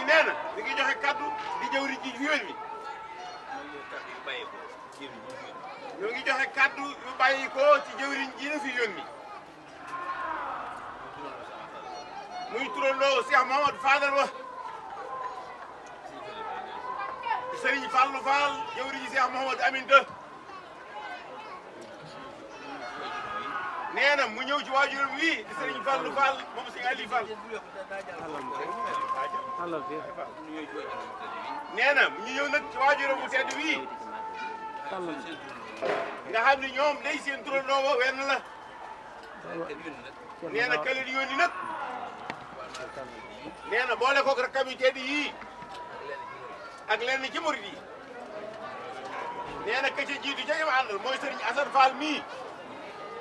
nee na mi ngi joxe kaddu di jëwri ji fi yoon wi ñoo ngi joxe kaddu yu bàyyi ko ci jëwriñ ji fi yoon wi muy turandoo Cheikh Mouhamadou Fadal wa Serigne Fallou Fall jëwri ji Cheikh Mouhamadou Aminta nee na mu ñëw ci waajuram wii di Serigne Fallou Fall moom Serigne Ali Fall nee na mu ñëw nag ci waajuram bu tedd wii nga xam ne ñoom day seen turandoo ba wenn la nee na kële di yónni nag nee na boole koog rakkam yu tedd yii ak lenn ci murid yi nee na ka ca jiitu ca ñoom àndal mooy Serigne Assane Fall mii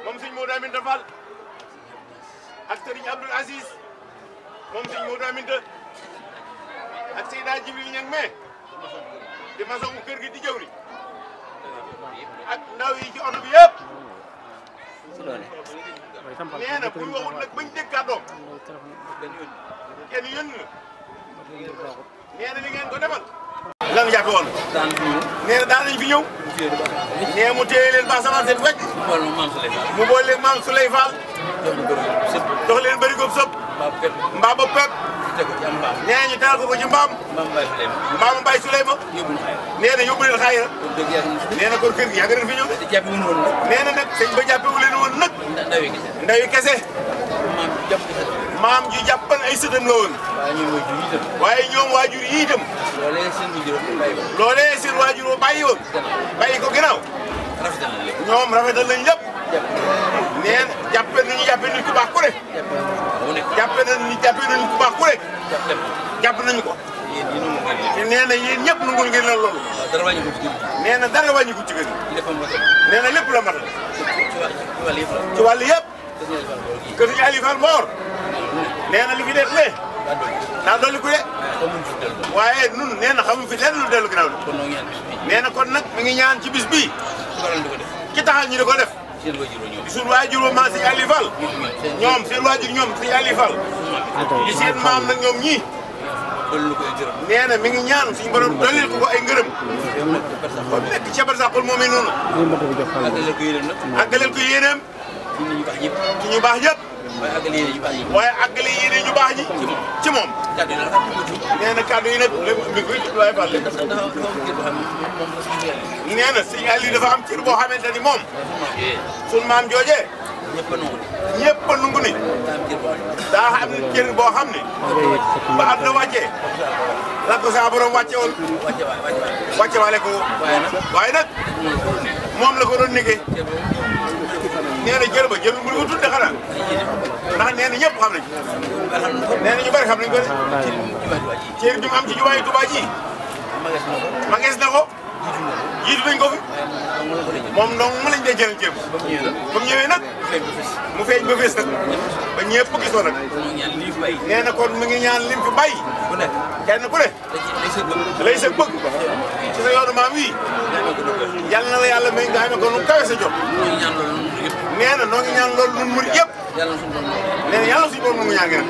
moom Serigne Modou Aminta Fall ak Serigne Abdoul Aziz moom Serigne Modou Aminta ak Seyda Jibril Ñang me di maçon kër gi di jëwri ak ndaw yi ci oto bi yëpp nee na bu ñu waxul nag bañ dégg kàddoom kenn yónni na nee na li ngeen ko defal lan jàppe woon nee na daan nañ fi ñëw nee mu téye leen ba sama set wecc mu boole leen maam Souley Fall dox leen bëri ko sëpp mbaa ba pepp nee ñu taal ko ci mbaam Baye Souley ma nee na yóbbu leen xaayira nee na kon kër gi yàgg nañ fi ñëw nee na nag sëñ ba jàppewu leen woon nag ndawi kese maam ju jàppan ay sëtam la woon waaye ñoom waajur yi itam loolee seen waajur ba bàyyi woon bàyyi ko ginnaaw ñoom rafetal nañ lépp nee na jàppe nit ku baax ku ne jàppe nañ ku baax ku ne jàpp nañu ko te nee na yéen ñëpp nangul ngeen la loolu nee na dara wàññi ko ci kër gi nee na lépp la matal ci wàllu yëpp kër gi Ali Fall Mor nee na li fi def ne daa dolli ku de waaye nun nee na xamu fi lenn lu dellu ginnaaw nee na kon nag mi ngi ñaan ci bis bii ki taxal ñu di ko def suñu waajur ma Sëñ Ali Fall ñoom seen waajur ñoom Sëñ Ali Fall di seen maam nag ñoom ñii nee na mi ngi ñaan suñu borom dollil ko ay ngërëm ba nekk ca barsàqul moom i noonu àggaleel ko yéeneem ci ñu baax ñëpp waaye àggale yéene ñu baax ñi ci moom nee na kàddu yi nag mi koy waaye Fall nee na Sëñ Ali dafa am cër boo xamante ni moom suñu maam joojee ñëpp a nungu ni daa am cër boo xam ne ba at na wàccee la ko saa borom wàcce woon wàcce waale ko waaye nag moom la ko doon nekkee nee na jël ba jël bu ko tudde xanaa ndax nee na ñëpp xam nañ nee na ñu bari xam nañ ko de cër bi mu am ci jumaa yi Tuubaa ji magees na ko jiitu nañ ko fi moom donc mu lañ dee jël ceeb ba mu ñëwee nag mu feeñ ba fees nag ba ñëpp gisoo nag nee na kon mu ngi ñaan lim fi bàyyi kenn ku ne lay sa bëgg ci sa yoonu maam wi yàlla na la yàlla may nga xam ne ko nu kawe sa jot nee na noo ngi ñaan loolu nun murid yëpp nee na yàlla suñu borom mu ngi ñaan gi nag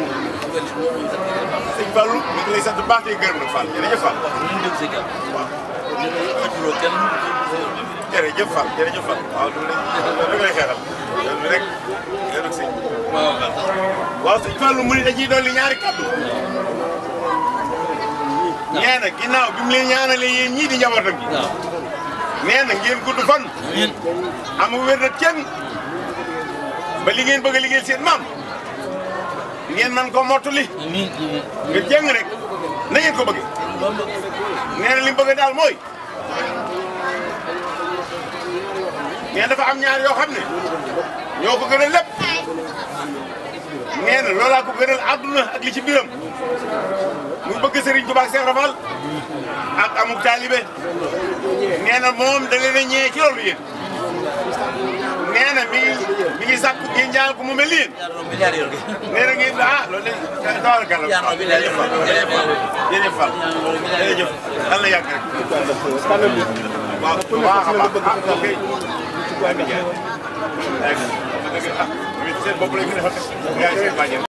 sëñ Fallou mi ngi lay sant baax tey gërëm nag Fall jërëjëf Fall waaw jërëjëf Fall jërëjëf Fall waaw du lay xeexal du rek yéen ak sëñ waaw sëñ Fallou mu ni dañuy dolli ñaari kaddu nee na ginnaaw bi mu leen ñaanalee yéen ñii di njabootam gi nee na ngeen gudd fan am wér na kenn ba li ngeen bëgg a liggéeyal seen maam ngeen man ko mottali nga jeng rek na ngeen ko bëgg nee na li mu bëgg daal mooy nee dafa am ñaar yoo xam ne ñoo ko gënal lépp nee na loolaa ko gënal àdduna ak li ci biiram muy bëgg Serigne Touba ak Cheikh Rafal ak amuk taalibe nee na moom da leen a ñëwee ci loolu yéen nee na mi ngi sàkku ngeen ñaan ko mu mel ni yéen nee na ngeen loolu de dawal gàllam jërëjëf Fall jërëjëf Fall jërëjëf yàlla na yàgg rek waaw waaw xam nga ok. seen bopp lañ ko defal.